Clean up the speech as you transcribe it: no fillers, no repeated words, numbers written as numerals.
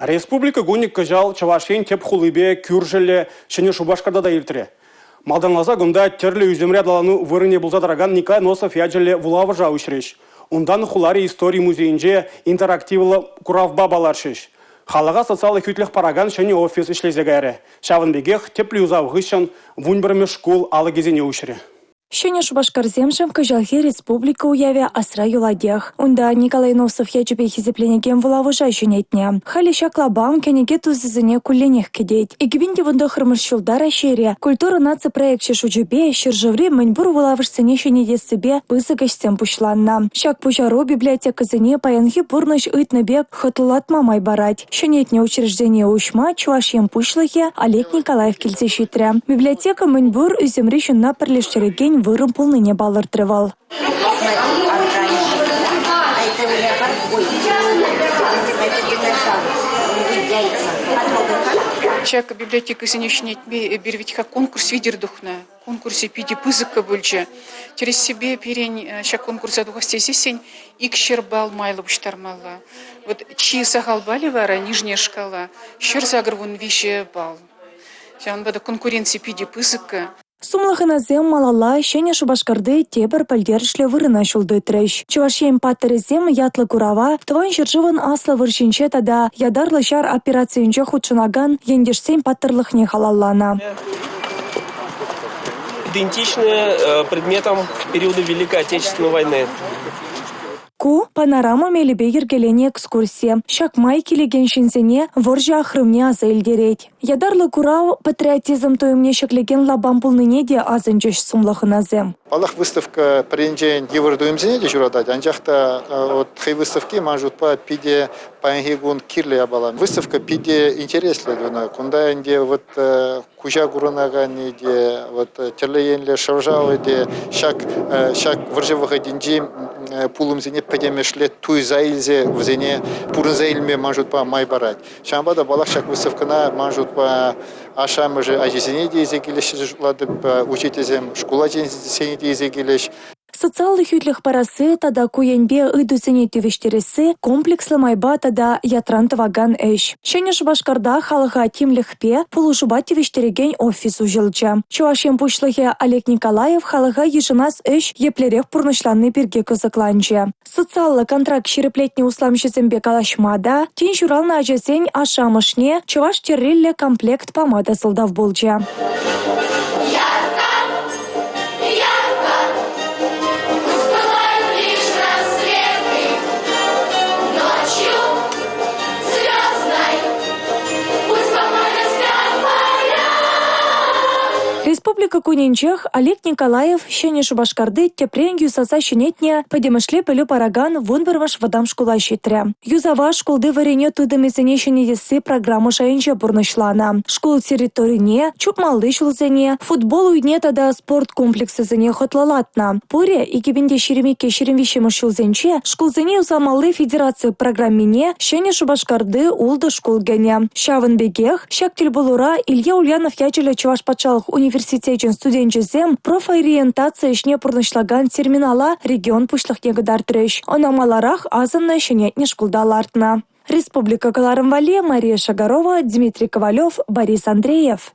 Республика кунӗ кӑҫал Чӑваш Ен тӗп хулипе кӳршӗллӗ Ҫӗнӗ Шупашкарта та иртрӗ. Малтанласа кунта тӗрлӗ ӳсӗмри аталану вырӑнӗ пулса тӑракан Николай Носов ячӗллӗ вулавӑша уҫрӗҫ. Унтан хулари истори музейӗнче интерактивлӑ куравпа паллашрӗҫ. Халӑха социаллӑ хӳтлӗх паракан ҫӗнӗ офис ӗҫлесе кайрӗ. Ҫавӑн пекех тӗплӗ юсав хыҫҫӑн 11-мӗш шкул алӑкӗсене уҫрӗ. Ҫӗнӗ Шупашкарсемшӗн кӑҫалхи республика уявӗ асра юлатех. Унта Николай Носов ячӗпе хисепленекен вулавӑша ҫӗнетнӗ. Халӗ ҫак лапам кӗнеке тусӗсене кулленех кӗтет. 2019-мӗш ҫулта Раҫҫейре «Культура наци проекчӗ» шучӗпе ҫӗршыври мӗнпур вулавӑшсене ҫӗнетессипе пысӑк ӗҫсем пуҫланнӑ. Ҫак пуҫару библиотекӑсене паянхи пурнӑҫ ыйтнӑ пек хӑтлӑлатма май парать. Ҫӗнетнӗ учреждение уҫма Чӑваш Ен Пуҫлӑхӗ Олег Николаев килсе ҫитрӗ. Библиотека мӗн пур ӳсӗмри ҫынна пӗрлештерекен вырӑн пулнине палӑртрӗ вӑл. Ҫак библиотекӑсене ҫӗнетме эпир вӗт-ха конкурс витӗр тухнӑ. Конкурсӗ питӗ пысӑккӑ пулчӗ. Тӗрӗссипе пирӗн ҫак конкурса тухас тесессӗн 200 балл майлӑ пуҫтармалла. Вот чи сахал баллӗ вара нижняя шкала 183 балл. Ҫавӑнпа та конкуренци питӗ пысӑккӑ. Сумлӑ хӑнасем малалла Ҫӗнӗ Шупашкарти тепӗр пӗлтерӗшлӗ вырӑна ҫул тытрӗҫ. Чӑваш Ен паттӑрӗсем ятлӑ курава Тӑван ҫӗршывӑн Аслӑ вӑрҫинче тата ятарлӑ ҫар операцийӗнче хутшӑнакан ентешсен паттӑрлӑхне халалланӑ. Идентичны э, предметам периода Великой Отечественной войны. Ку панорама мелӗпе йӗркеленӗ экскурси. Ҫак май килекен ҫынсене вӑрҫӑ ахрӑмне аса илтерет. Ятарлӑ курав патриотизм туйӑмне ҫӗклекен лапам пулнине те асӑнчӗҫ сумлӑ хӑнасем. Паллах, выставка пӗринчен йывӑр туйӑмсене те ҫуратать, анчах та э, вот хӑй выставки ман шутпа питӗ паянхи кун кирлӗ япала. Выставка питӗ интереслӗ тунӑ. Кунта ӗнтӗ вот э, куҫа курӑнаканни те, вот тӗрлӗ енлӗ шӑв-шавӗ те ҫак ҫак вӑрҫӑ вӑхӑтӗнчи пулӑмсене пӗтӗмӗшле туйса илсе вӗсене пурӑнса илме ман шутпа май парать. Ҫавӑнпа та паллах ҫак выставкӑна ман шутпа ашшӗ-амӑшӗ ачисене те илсе килӗҫ тесе шутлатӑп, учительсем шкул ачисене те илсе килӗҫ. Социаллӑ хӳтлӗх парасси тата ку енпе ыйтусене тивӗҫтересси комплекслӑ майпа тата ятран тӑвакан ӗҫ. Ҫӗнӗ Шупашкарта халӑха тимлӗхпе, пулӑшупа тивӗҫтерекен офис уҫӑлчӗ. Чӑваш Ен Пуҫлӑхӗ Олег Николаев халӑха йышӑнас ӗҫ еплерех пурнӑҫланни пирки кӑсӑкланчӗ. Социаллӑ контракт ҫирӗплетнӗ усламҫӑсемпе калаҫма та, тин ҫуралнӑ ачасен ашшӗ-амӑшне чӑваш тӗрриллӗ комплект пама та сӑлтав пулчӗ. Республика кунӗнчех Олег Николаев Ҫӗнӗ Шупашкарти тӗпрен юсаса ҫӗнетнӗ пӗтӗмӗшле пӗлӳ паракан 11-мӗш вӑтам шкула ҫитрӗ. Юсава шкулти вӗренӳ тытӑмӗсене ҫӗнетесси программа шайӗнче пурнӑҫланӑ. Шкул территорине, чупмалли ҫулсене, футбол уйне тата спорт комплексӗсене хӑтлӑлатнӑ. Пурӗ 2022-2023 ҫулсенче шкулсене юсамалли федераци программине Ҫӗнӗ Шупашкарти ултӑ шкул кӗнӗ. Ҫавӑн пекех ҫак тӗлпулура Илья Ульянов ячӗллӗ Чӑваш патшалӑх университечӗн студенчӗсем профориентаци ӗҫне пурнӑҫлакан терминала регион пуҫлӑхне кӑтартрӗҫ. Ӑна маларах асӑннӑ ҫӗнетнӗ шкулта лартнӑ. Республика кӑларӑм валли Мария Шагарова, Дмитрий Ковалев, Борис Андреев.